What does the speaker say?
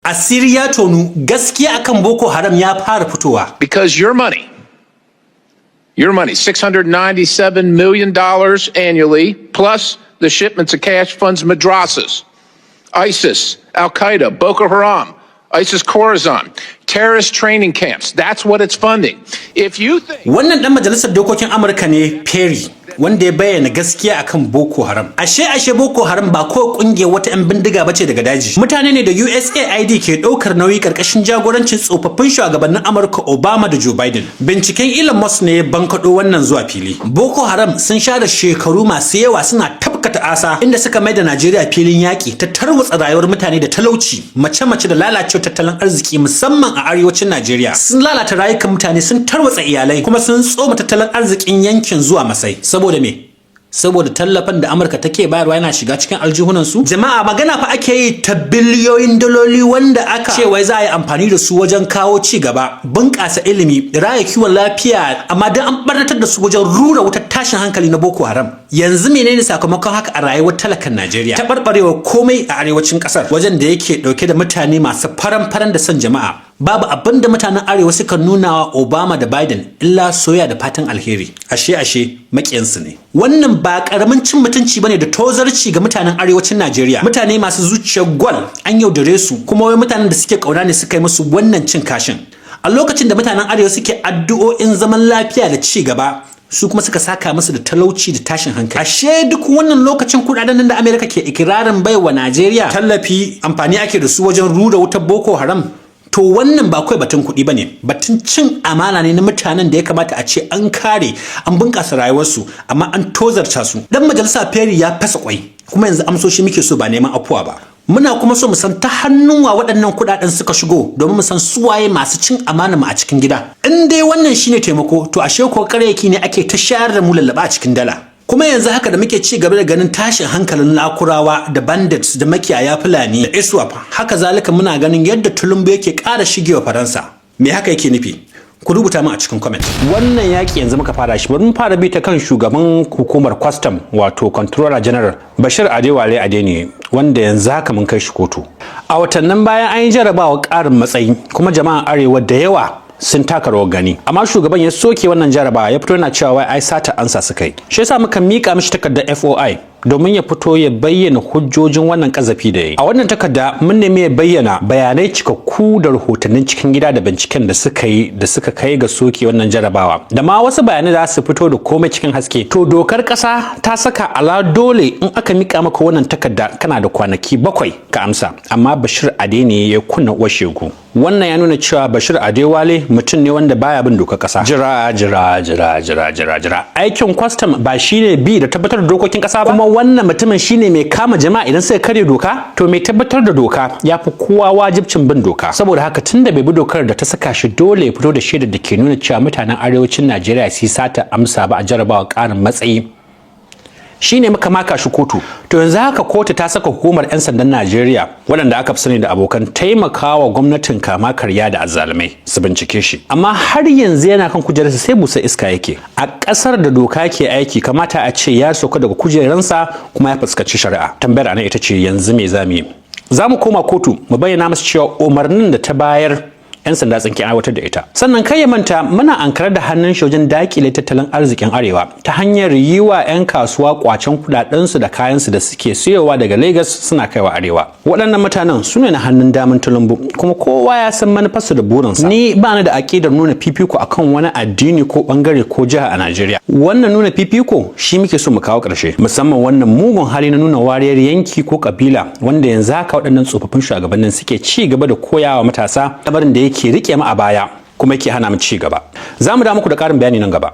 Asiri ya tonu, gaskiya akan Boko Haram ya fara fitowa. Because your money, $697 million annually, plus the shipments of cash funds madrasas, ISIS, Al Qaeda, Boko Haram, ISIS Khorasan, terrorist training camps. That's what it's funding. If you think Wannan dan majalisar dokokin Amurka ne, Perry, wanda ya bayyana gaskiya akan Boko Haram. Ashe ashe Boko Haram ba ko kungiyar wata 'yan bindiga bace daga daji. Mutane ne da USAID ke ɗaukar nauyi karkashin jagorancin tsofaffin shugabannin Amurka Obama da Joe Biden. Binciken Elon Musk ne ya bankaɗo wannan zuwa fili. Boko Haram sun share shekaru masu yawa suna tafka ta'asa, inda suka mai da Najeriya filin yaƙi ta tarwatsa rayuwar mutane da talauci, mace-mace da lalacewar tattalin arziki, musamman a arewacin Najeriya. Sun lalata rayukan mutane, sun tarwatsa iyalai, kuma sun tsoma tattalin arzikin yankin zuwa masai. Saboda me? Saboda tallafin da Amurka take bayarwa yana shiga cikin aljihunan su. Jama'a, magana fa ake yi ta biliyoyin daloli wanda aka ce wai za a yi amfani da su wajen kawo ci gaba, bunƙasa ilimi, raya kiwon lafiya, amma dan an barnatar da su wajen rura wutar tashin hankali na Boko Haram. Yanzu menene sakamakon haka a rayuwar talakan Najeriya? Taɓarɓarewa komai a arewacin ƙasar, wajen da yake ɗauke da mutane masu faran-faran da son jama'a. Babu abin da mutanen arewa suka nuna wa Obama da Biden illa soyayya da fatan alheri. Ashe ashe maƙiyansu ne. Wannan ba karamin cin mutunci bane da tozarci ga mutanen arewacin Najeriya. Mutane masu zuciyar gwal an yaudare su, kuma wai mutanen da suke kauna ne suka yi musu wannan cin kashin. A lokacin da mutanen arewa suke addu'o'in zaman lafiya da ci gaba, su kuma suka saka musu da talauci da tashin hankali. Ashe duk wannan lokacin kudaden nan da Amerika ke ikirarin baiwa Najeriya tallafi, amfani ake da su wajen rura wutar Boko Haram. To wannan ba kawai batun kuɗi bane, batun cin amana ne na mutanen da ya kamata a ce an kare, an bunƙasa rayuwarsu, amma an tozarta su. Dan majalisa Perry ya fasa kwai, kuma yanzu amsoshi muke so, ba neman afuwa ba. Muna kuma so mu san ta hannun wa waɗannan kuɗaɗen suka shigo, domin mu san suwaye masu cin amana mu a cikin gida. In dai wannan shine taimako, to ashe ko ƙaryaki ne ake ta shayar da mu lallaba a cikin dala. Kuma yanzu haka da muke ci gaba da ganin tashin hankalin Lakurawa da bandits da makiyaya Fulani da ISWAP, haka zalika muna ganin yadda Tulumbu yake ƙara shigewa Faransa. Me haka yake nufi? Ku rubuta min a cikin comment. Wannan yaƙi yanzu muka fara shi. Bari mu fara bi ta kan shugaban hukumar kwastam, wato Controller General Bashir Adewale Adeniyi, wanda yanzu haka mun kai shi kotu. A watannin bayan an yi jarabawa ƙarin matsayi, kuma jama'an arewa da yawa sun taka rawar gani, amma shugaban ya soke wannan jarabawa, ya fito yana cewa wai ai sata ansa suka yi. Shi yasa muka mika mishi takardar FOI domin ya fito ya bayyana hujjojin wannan kazafi da ya yi. A wannan takarda mun nemi ya bayyana bayanai cikakku da rahotannin cikin gida da binciken da suka yi da suka kai ga soke wannan jarabawa, da ma wasu bayanai za su fito da komai cikin haske. To dokar kasa ta saka ala dole in aka mika maka wannan takarda, kana da kwanaki 7 ka amsa, amma Bashir Adeniyi ya kunna uwar shegu. Wannan ya nuna cewa Bashir Adewale mutum ne wanda baya bin dokar kasa. Jira, jira, jira, jira, jira, jira. Aikin kwastam ba shine bi da tabbatar da dokokin kasa ba? Kuma wannan mutumin shine mai kama jama'a idan suka karya doka. To mai tabbatar da doka ya fi kowa wajibcin bin doka. Saboda haka, tunda bai bi dokar da ta saka shi dole ya fito da shaidar da ke nuna cewa mutanen arewacin Najeriya su sata amsa ba a jarabawa ƙarin matsayi, shine muka maka shi kotu. To yanzu haka kotu ta saka hukumar 'yan sandan Najeriya, waɗanda aka fi sani da abokan taimakawa gwamnatin kama karya da azzalumai, su bincike shi, amma har yanzu yana kan kujerarsa sai busa iska yake. A ƙasar da doka ke aiki, kamata a ce ya sauka daga kujerarsa kuma ya fuskanci shari'a. Tambayar anan ita ce, yanzu me za mu yi? Za mu koma kotu mu bayyana masa cewa umarnin da ta bayar, 'yan sanda sun ki aiwatar da ita. Sannan kai ya manta muna ankarar da hannun shi wajen dakile tattalin arzikin arewa ta hanyar yi wa 'yan kasuwa kwacen kudadensu da kayansu da suke siyowa daga Lagos suna kaiwa arewa. Waɗannan mutanen su ne na hannun daman Tulumbu, kuma kowa ya san manufarsu da burinsa. Ni ba ni da aƙidar nuna fifiko akan wani addini ko bangare ko jiha a Najeriya. Wannan nuna fifiko shi muke so mu kawo ƙarshe, musamman wannan mugun hali na nuna wariyar yanki ko kabila, wanda yanzu haka waɗannan tsofaffin shugabannin suke ci gaba da koyawa matasa, lamarin da yake rike mu a baya kuma yake hana mu ci gaba. Za mu da muku da ƙarin bayani nan gaba.